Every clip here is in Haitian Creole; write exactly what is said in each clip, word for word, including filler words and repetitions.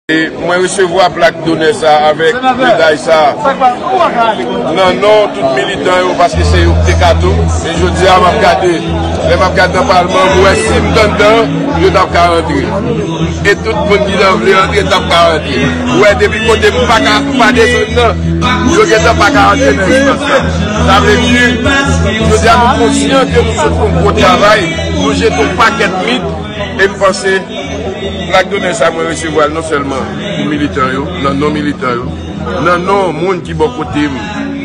E mwen resevwa plak donè sa avèk meday sa nan non tout militan yo, paske se yo ki te kado. E jodi a, m ap gade, lè m ap gade nan palman, m wè si m t anndan, yo t ap ka rantre. E tout moun ki t ap vle rantre t ap ka rantre. Ou wè, depi kote m pa ka, m pa desann nan, yo gentan pa ka rantre nan espas la. Sa vle di, jodi a, nou konsyan ke nou sot fè yon gwo travay, nou jete yon pakèt mit, e m panse plak donè sa mwen resevwa l non sèlman pou militan yo, nan non militan yo, nan non moun ki bò kote m,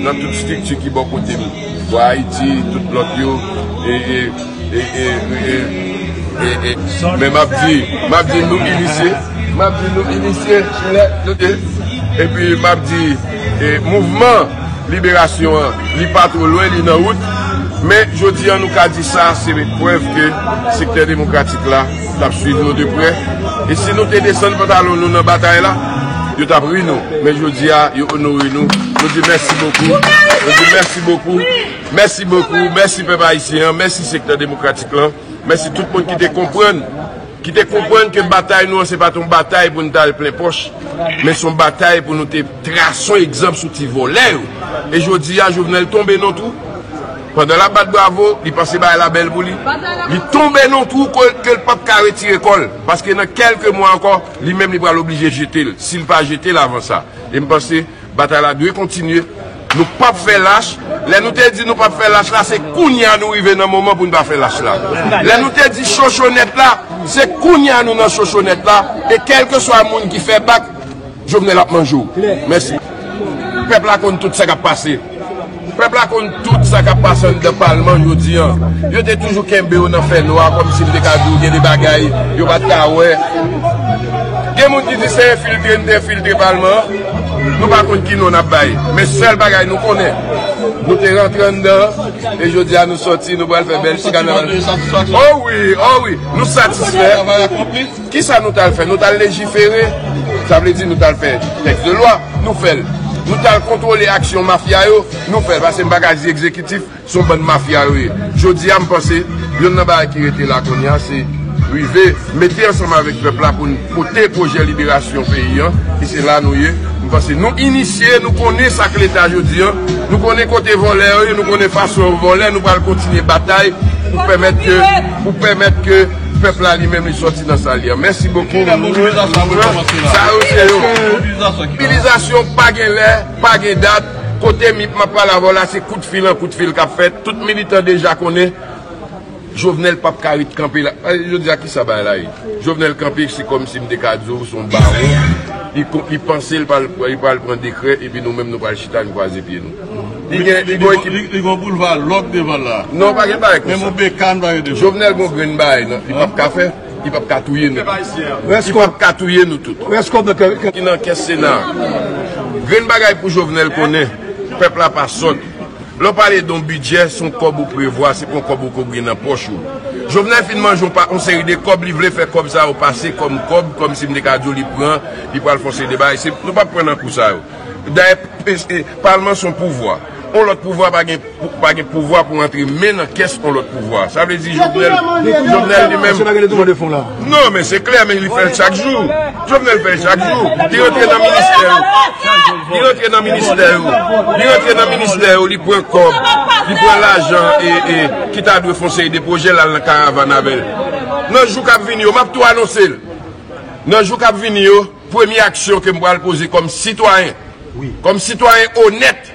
nan tout estrikti ki bò kote m, Vwa Ayiti, tout lòt yo, e, e, e, e, e, e, e, men m ap di, m ap di nou inisye, m ap di nou inisye, nou te, epi m ap di, e, mouvman liberasyon an, li pa twò lwen, li nan wout. Men, jodi a, nou ka di sa, se prèv ke sektè demokratik la t ap swiv nou de prè. E si nou te desann pantalon nou nan batay la, yo t ap ri nou. Men jodi a, yo onore nou. Nou di mèsi bokou. Nou di mèsi bokou. Mèsi bokou. Mèsi pèp ayisyen an. Mèsi sektè demokratik lan. Mèsi tout moun ki te konprann. Ki te konprann ke batay nou an, se pa t yon batay pou n t al plen pòch, men se yon batay pou nou te trase yon egzanp sou ti vòlè yo. E jodi a, Jovenel tonbe nan twou. Pandan l ap bat bravo, li panse bagay la bèl pou li. Li tonbe nan twou ke, ke l p ap ka retire kò l. Paske nan kèlke mwa ankò, li menm li pral oblije jete l, si l pa jete l avan sa. E m panse batay la dwe kontinye. Nou p ap fè lach. Lè nou te di nou p ap fè lach la, se kounye a nou rive nan moman pou n pa fè lach la. Lè nou te di chochonèt la, se kounye a nou nan chochonèt la. E kèlkeswa moun ki fè bak, Jovenel ap manje w. Mèsi. Pèp la konn tout sa k ap pase. Pèp la konn tout sa k ap pase anndan palman jodi a. Yo te toujou kenbe yo nan fènwa, kòmsi m te ka di w gen de bagay yo pa t ka wè. Gen moun ki di se enfiltre, n te enfiltre palman an. Nou pa konn ki non n ap bay. Men sèl bagay nou konnen, nou te rantre anndan, e jodi a nou sòti, nou pral fè bèl ti kanaval. O wi, o wi, nou satisfè. Kisa nou t al fè? Nou t al lejifere, sa vle di nou t al fè tèks de lwa, nou fè l. Nou t al kontwole aksyon mafya yo, nou fè l. Paske m pa ka di egzekitif, se yon bann mafya yo ye. Jodi a, m panse, youn nan bagay ki rete la kounye a, se rive mete ansanm avèk pèp la pou n pote pwojè liberasyon peyi an, e se la nou ye. M panse nou inisye, nou konnen sa k Leta jodi a, nou konnen kote vòlè yo ye, nou konnen fason yo vòlè, nou pral kontinye batay pou pèmèt ke, pou pèmèt ke pèp la li menm li sòti nan sa l ye a. Mèsi bokou. Sa yo se yo. Mobilizasyon pa gen lè, pa gen dat. Kote m ap pale avè w la, se kout fil an kout fil k ap fèt. Tout militan deja konnen Jovenel p ap ka ret kanpe la. Jodi a, kisa bagay la ye? Jovenel kanpe, se kòmsi m te ka di w, se yon bawon. Li ko-, li panse l pral, li pral pran dekrè, epi nou menm nou pral chita, n kwaze pye nou. Li gen, li gen yon ekip. Li, li gen yon boulva lòk devan l la. Non, pa gen bagay konsa. Menm yon bekàn pa gen devan. Jovenel gon grenn bagay, non, li p ap ka fè, li p ap ka touye nou. Li p ap ka touye nou tout. Ki nan kès Sena. Grenn bagay pou Jovenel konnen, pèp la pa sòt. Lè w pale de yon bidjè, se yon kòb ou prevwa, se pa yon kòb ou kouri nan pòch ou. Jovenel fin manje yon pa, yon seri de kòb, li vle fè kòb sa yo pase kòm kòb, kòmsi m te ka di w li pran, li pral fè yon seri de bagay. Se, nou p ap pran nan kou sa yo. Dayè, e, e, palman se yon pouvwa. Yon lòt pouvwa pa gen, pa gen pouvwa pou antre men nan kès yon lòt pouvwa. Sa vle di Jovenel, Jovenel li menm. Non, men se klè, men li fè l chak jou. Jovenel fè l chak jou. Li rantre nan ministè yo. Li rantre nan ministè yo. Li rantre nan ministè yo, li pran kòb, li pran lajan e, e, ki ta dwe fè yon seri de pwojè, l al nan karavàn avè l. Nan jou k ap vini yo, m ap tou anonse l. Nan jou k ap vini yo, premye aksyon ke m pral poze kòm sitwayen, kòm sitwayen onèt,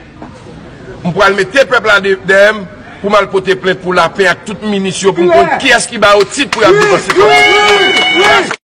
m pral mete pèp la de-, dèyè m pou m al pote plent pou lapè ak tout minis yo, pou m konn kiyès ki ba yo tit pou y ap viv ansanm.